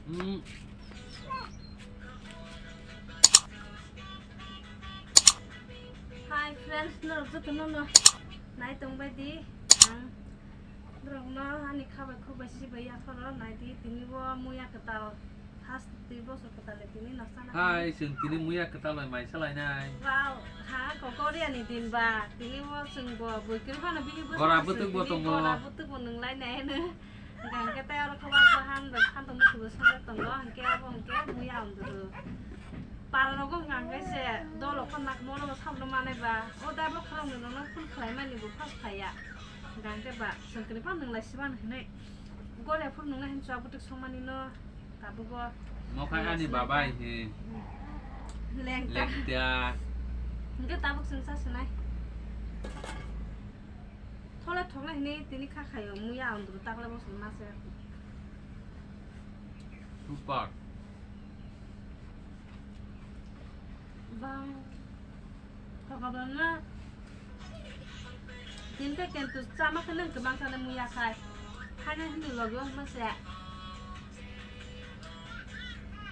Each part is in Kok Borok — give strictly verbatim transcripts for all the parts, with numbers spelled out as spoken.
Hmm. Hi friends, norok joto no no nai tongbai di. Ang norok no ani khabai khukbai sibai yapharo nai di, tini bo muya kwtal. First twi bosor kwtal ni tini no sana. Hai, chwng tini muya kwtal bai mai salainai. Wow, ha, ko Korea ni din ba. Tini bo chwng bo bwkhe phano bini bwswk. Gora bwtwk bo tongo. Gora bwtwk bo nwnglai nai hwno. Hwnkhe tei oro khe wak bahan bai phantok muchung bo sanjak tongo. Hwnkhe abo hwnkhe muya amduru. Para rogo hwnkhe se dolo khorna mono bo sabno manai ba. O da bo khorang ni nono phul khlai mani bo first phaiya. Hwnkhe ba chwng kwrwi phano nwnglai siman hinwi. Gole phuru nungna hin chwak bwtwk songmani no tabuk o. Mo khai ani babai he. Lengta. Lengta. Hwnkhe tabuk chwng cha sinai. Thola thokna hinwi tini kha khaio muya andru takle bo song mase. Super. Bang. Thokabana. Tinta kentu chama khe nang kwbang sana muya khai. Thangya hwnwi logi o hwnma se.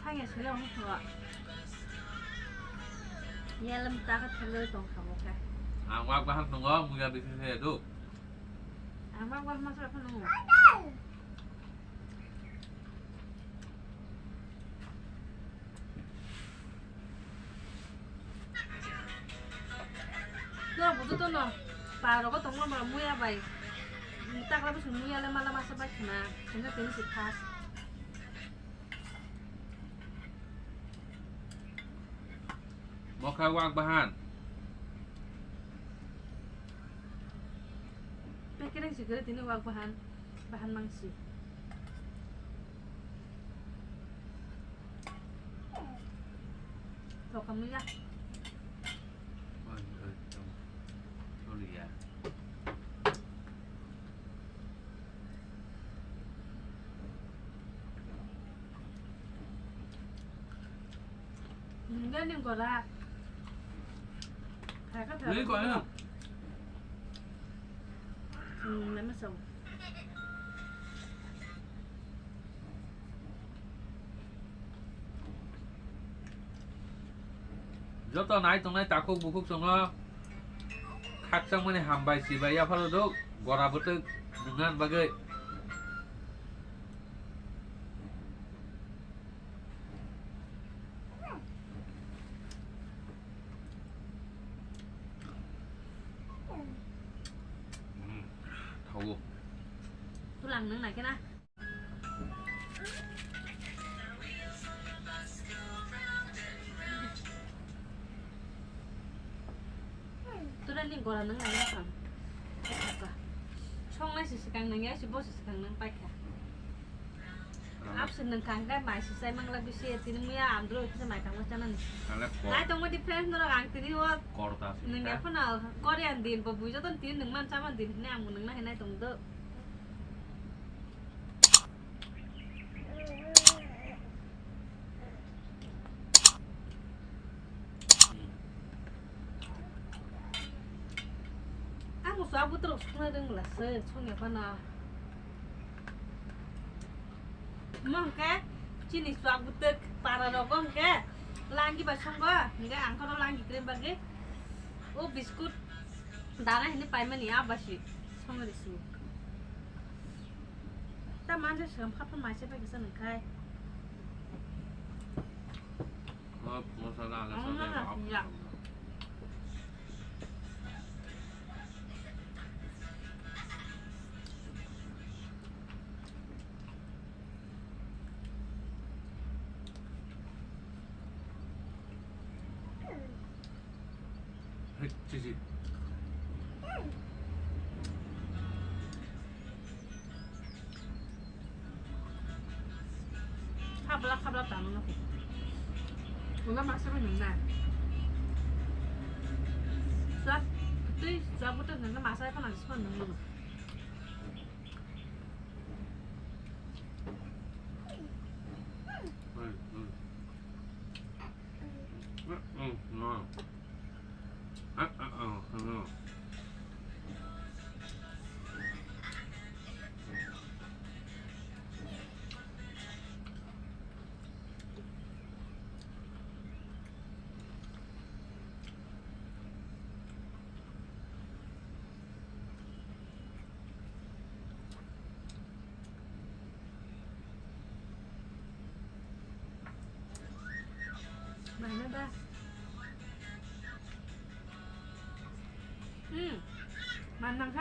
Thangya sele hwn thwa. Yelem ta kha thangwi tong kha bo khe. Ang wak bahan tongo muya bisi se do. Ang wak bahan ma sa phano. Norok bujo tono, pa rogo tongma ba muya bai. Takla bwswk muya le mala masa bai khna, khna tini si first. Mokha wak bahan. Pekereng si kere tini wak bahan, bahan mangsi. Tokamya. Oi, oi, tong. Sorry ya. Nungya ni gora. Kaya ka. Ni kaya. Hmm, nama sa. Joto nai tongnai takhuk bukhuk chwngno khakchangmani hambai sibai yapharo dok gora bwtwk nungna bagwi. Hmm, thago. Tulang nung nai khe na. Tura ni gora nung nai na kang. Song nai si sikang nung ya si bo si sikang nung pai kha. Absent nung kang kai mai si sai mangla bisi tini muya andro kisa mai kang ma chana ni. Nai tong di friend norok ang tini o nung ya phano Korean din bo bujo ton tini nung man chama din ne ang nung na hinai tong do. Ang musu abu terus kena deng belas se song ya pana. Mong ke chini suak butek para rokong ke langi basong ba hingga angkoro langi krem bagi. O biskut dana hini paimani abasi song risu. Ta manja sengam khapang maise bai kisa nungkhai. Hop, masala ala. Ang sate na hap. Ya. Hei, chichi. Khabla khabla tamo no. Wala masa ba nung na. Suat tui suat buta nung na masa ko nang suat nung nung. Hey, hey.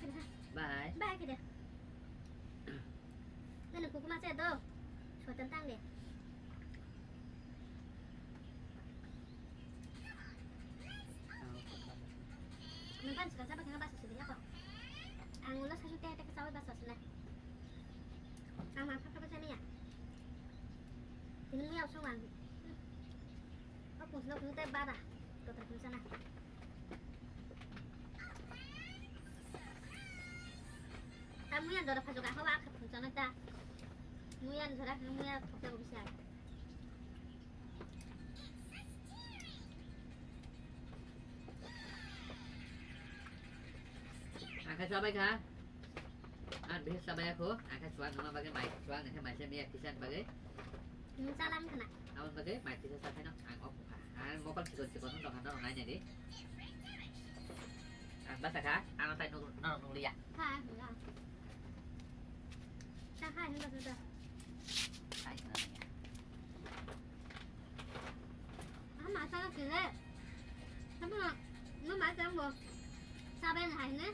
khe de. Bye. Bye khe de. Nani kukuma se do. Sotan tang de. Nang pan suka saba kena basa sudi ako. Ang ulo sasu te te kesawa basa sila. Ang ma papa sani ya. Ini mu yau song ang. Aku sulo kunu te baba. Dokter kunu sana. Ta muya dora phajoga hawa kha phunchana ta. Muya dora muya phokya go bisa. Ang khe chabai kha. Ang bihis chabai kho. Ang khe chuwak nangma bagwi mai chuwak nang khe mai se miya kisan bagwi. Nung chalam khna. Aboni bagwi mai kisa chaphai no ang ok kha. Ang mokol chikon chikon wng tongkha norok nainani. Ang basa kha, ang tai norok nukliya. Ha, ha. Sa ha, hinda hinda. Ai, na, na, ya. Ama sa kile. Sama, no ma sa mo. Saben hai ne.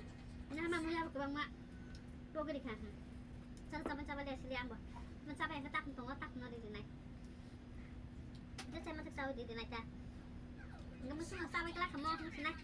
Na ma muya ko bang ma. Pogri kha. Sa sa sa ba le sili ambo. Ma saben ka tak tongo tak no di nai. Jechai mathak chawi di dinai ta. Nang musu nang chawi kla khamo hung sinai.